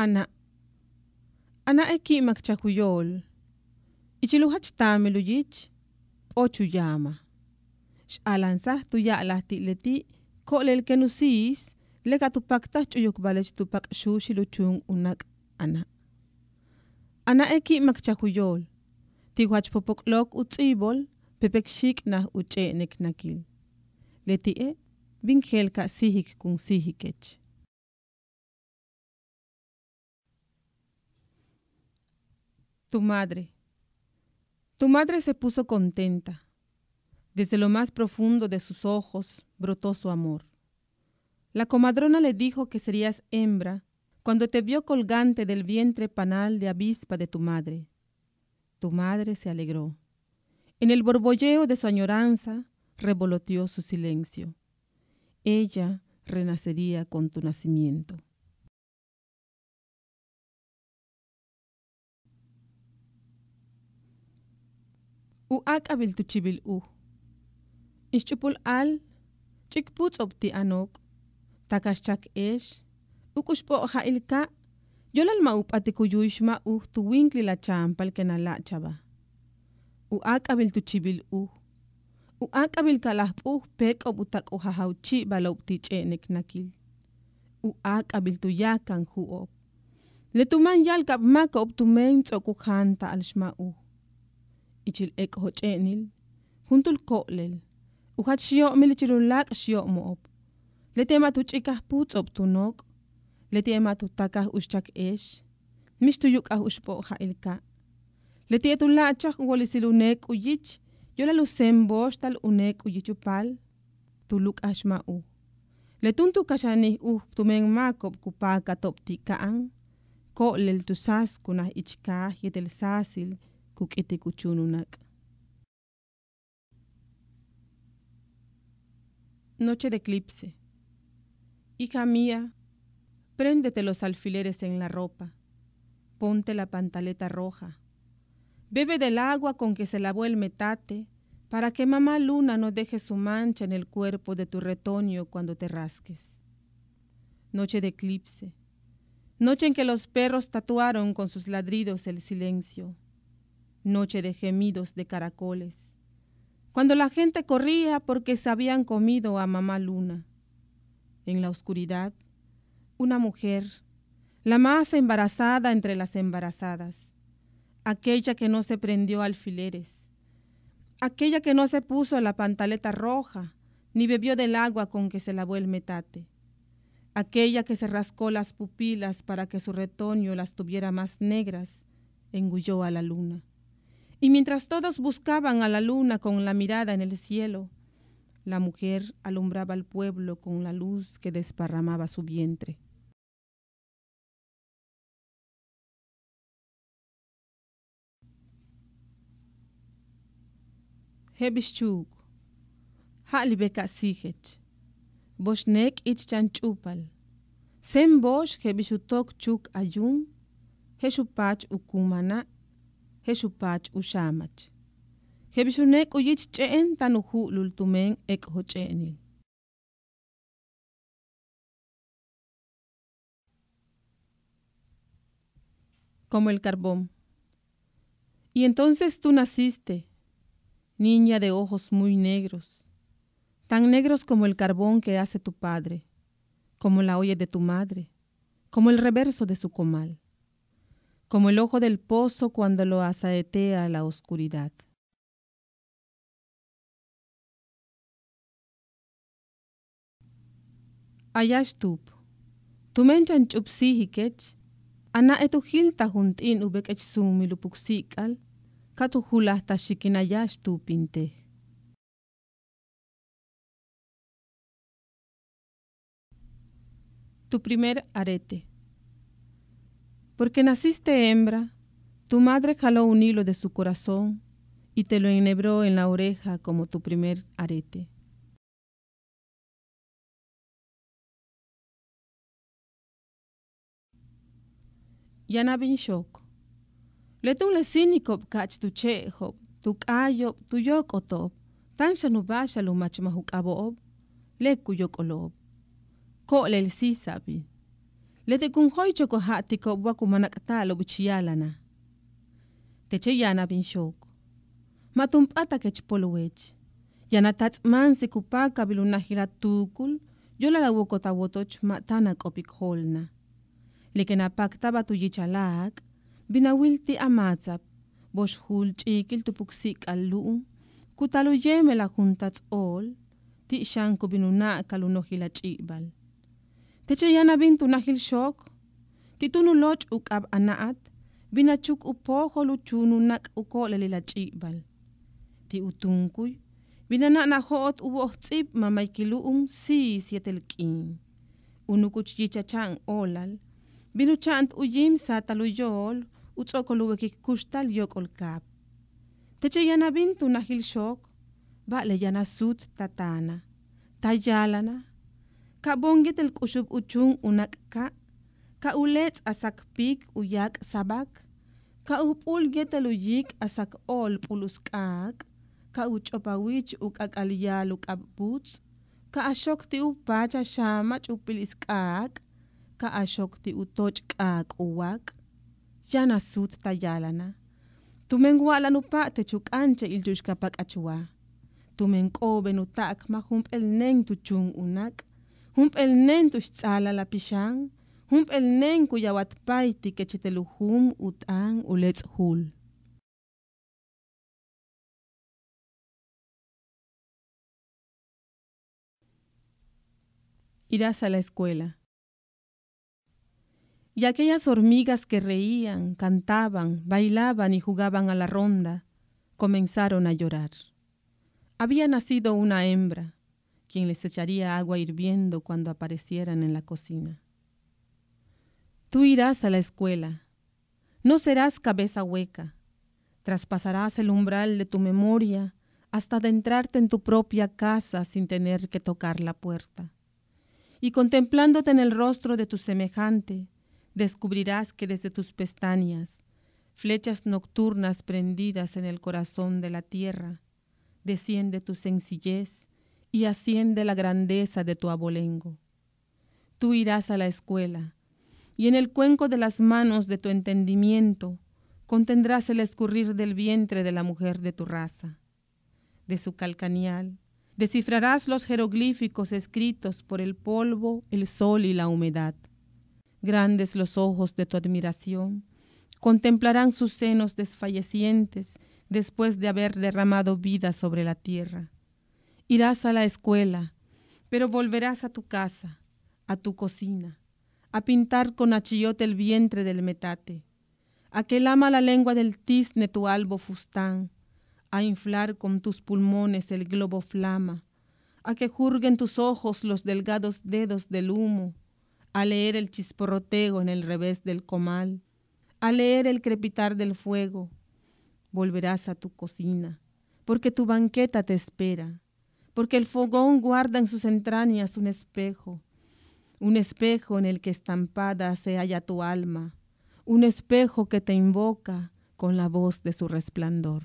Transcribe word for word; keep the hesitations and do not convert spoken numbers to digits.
Ana', anae' ki' makchaj u yóol. Ichil u jach taamil u yich, p'och u yáamaj. X'aalansaj tu ya'alaj ti' leti' ko'olel ken u síis le ka tu paktaj ch'uyukbalech tu pak'xuuxil u chuum u nak' Ana'. Anae' ki' makchaj u yóol. Ti' u jach popok'look u ts'íibol, pepek xíik'naj u ch'e'enek nakil. Leti'e' bin jeel ka síijik kun síijikech. Tu madre. Tu madre se puso contenta. Desde lo más profundo de sus ojos brotó su amor. La comadrona le dijo que serías hembra cuando te vio colgante del vientre panal de avispa de tu madre. Tu madre se alegró. En el borbolleo de su añoranza revoloteó su silencio. Ella renacería con tu nacimiento. U áak'abil tu chibil uj. In xch'upul áal, ch'ikpúuts'o'ob ti' a nook', taakax chak eex, uuk' u xbóok'jail ka', yóolal ma' u p'atik u yuuyxma' uj tu wíinklil a chaampal ken a láak'chabaj. U áak'abil tu chibil uj. U áak'abil ka laj p'uj péek'o'ob u tak' u jajaw chíibalo'ob ti' ch'e'enek nakil. U áak'abil tu yáakan ju'o'ob. Le tu máan ya'alkab máako'ob tumen ts'o'ok u jaanta'alxma' uj. Ichil éek'o'ob ch'e'enil, juntúul ko'olel, u jach xyo'omil ichil u láak' xyo'omo'ob. Leti'e' ma' tu ch'ikajpúuts'o'ob tu nook'. Leti'e' ma' tu taakaj u xchak eex. Mix tu yuk'aj u xbóok'jail ka'. Leti'e' tu láak'chaj u wolisil u néek' u yich, yóolal u séen booxtal u néek' u yich u paal. Tu luk'ajxma' uj. Le túun tu kaxanil uj tumen máako'ob ku páakato'ob ti' ka'an, ko'olel tu sáaskunaj ich kaaj yéetel sáasil ku k'itik u chúun u nak'. Noche de eclipse. Hija mía, préndete los alfileres en la ropa, ponte la pantaleta roja, bebe del agua con que se lavó el metate, para que mamá luna no deje su mancha en el cuerpo de tu retoño cuando te rasques. Noche de eclipse, noche en que los perros tatuaron con sus ladridos el silencio, noche de gemidos de caracoles, cuando la gente corría porque se habían comido a mamá luna. En la oscuridad, una mujer, la más embarazada entre las embarazadas, aquella que no se prendió alfileres, aquella que no se puso la pantaleta roja ni bebió del agua con que se lavó el metate, aquella que se rascó las pupilas para que su retoño las tuviera más negras, engulló a la luna. Y mientras todos buscaban a la luna con la mirada en el cielo, la mujer alumbraba al pueblo con la luz que desparramaba su vientre. Je'ex bix chuuk, ja'alibe' ka síijech. Boox néek' ich chan ch'úupal. Séen boox je'ex bix u tóok chuuk a yuum, je'ex u paach u kuumana', je'ex u paach u xáamach. Je'ex bix u néek' u yich ch'e'en táan u ju'ulul tumen éek'o'ob ch'e'enil. Como el carbón. Y entonces tú naciste, niña de ojos muy negros, tan negros como el carbón que hace tu padre, como la olla de tu madre, como el reverso de su comal, como el ojo del pozo cuando lo asaetea la oscuridad. A yáax tuup, tumen chan ch'u'ub síijikech, anae' tu jil ta junt'iin u beek'ech suumil u puksi'ik'al, ka tu julaj ta xikin a yáax tuup in tej. Tu primer arete. Porque naciste hembra, tu madre jaló un hilo de su corazón y te lo enhebró en la oreja como tu primer arete. Yaan a bin xook. Le túun le síiniko'ob ka'ach tu che'ejo'ob, tu k'aayo'ob, tu yóok'oto'ob, táan xan u báaxal u machmaj u k'abo'ob, le ku yóok'olo'ob. Ko'olel síisa'abil. Leti' kun jo'oy choko' ja'atiko'ob wa ku manak'ta'alo'ob ich ya'alana'. Teche' yaan a bin xook. Ma' tun p'áatakech polo'ob. Yaan a taats' máansik u páakabil u najil a tuukul, yóolal a wokol ta wotoch ma' táan a k'opik joolna'. Le kéen a paakta'ab a tu yich a láak', bin a wil ti' a máatsa'ab, boox júul ch'iikil tu puksi'ik'al lu'um, ku taal u yéemel a juntaats' óol, ti' xan ku bin u na'akal u nojil a ch'i'ibal. Teche' yaan a bin tu najil xook, ti' túun u lóoch' u k'ab a na'at, bin a chuk u póojol u chuun u nak' u ko'olelil a ch'i'ibal. Ti' u túunkuy, bin a na'an a jo'ot u wojts'ib mama'aykil lu'um, síis yéetel k'iin. U nukuch yich a cha'an óolal, bin u cha'ant u yim saatal u yóol u ts'o'okol u wekik kuxtal yóok'ol kaab. Teche' yaan a bin tu najil xook, ba'ale' yaan a suut ta táana', ta ya'alana'. Ka boon yéetel k'uxub u chuun u nak' ka', ka u léets' a sak píik u yaak' sabak, ka u p'ul yéetel u yiik' a sak óol p'ulusk'aak', ka u ch'op a wich u k'ak'al yáal u k'ab buuts', ka a xok ti' u paach a xáamach u p'ilisk'aak', ka a xok ti' u tóoch' k'aak' u wak'. Yaan a suut ta ya'alana'. Tumen wa'alan u pa'atech u k'áanche'il tu'ux ka pak'ach wa. Tumen k'ooben u ta'ak ma' jump'éel neen tu chuun u nak', jump'éel neen tu'ux ts'a'alal a pixan, jump'éel neen ku yawat páaytik yéetel u juum u t'aan u léets' júul. Irás a la escuela. Y aquellas hormigas que reían, cantaban, bailaban y jugaban a la ronda, comenzaron a llorar. Había nacido una hembra, quien les echaría agua hirviendo cuando aparecieran en la cocina. Tú irás a la escuela. No serás cabeza hueca. Traspasarás el umbral de tu memoria hasta adentrarte en tu propia casa sin tener que tocar la puerta. Y contemplándote en el rostro de tu semejante, descubrirás que desde tus pestañas, flechas nocturnas prendidas en el corazón de la tierra, desciende tu sencillez y asciende la grandeza de tu abolengo. Tú irás a la escuela, y en el cuenco de las manos de tu entendimiento contendrás el escurrir del vientre de la mujer de tu raza. De su calcañal descifrarás los jeroglíficos escritos por el polvo, el sol y la humedad. Grandes los ojos de tu admiración contemplarán sus senos desfallecientes después de haber derramado vida sobre la tierra. Irás a la escuela, pero volverás a tu casa, a tu cocina, a pintar con achiote el vientre del metate, a que lama la lengua del tizne tu albo fustán, a inflar con tus pulmones el globo flama, a que jurguen tus ojos los delgados dedos del humo, a leer el chisporroteo en el revés del comal, a leer el crepitar del fuego. Volverás a tu cocina, porque tu banqueta te espera, porque el fogón guarda en sus entrañas un espejo, un espejo en el que estampada se halla tu alma, un espejo que te invoca con la voz de su resplandor.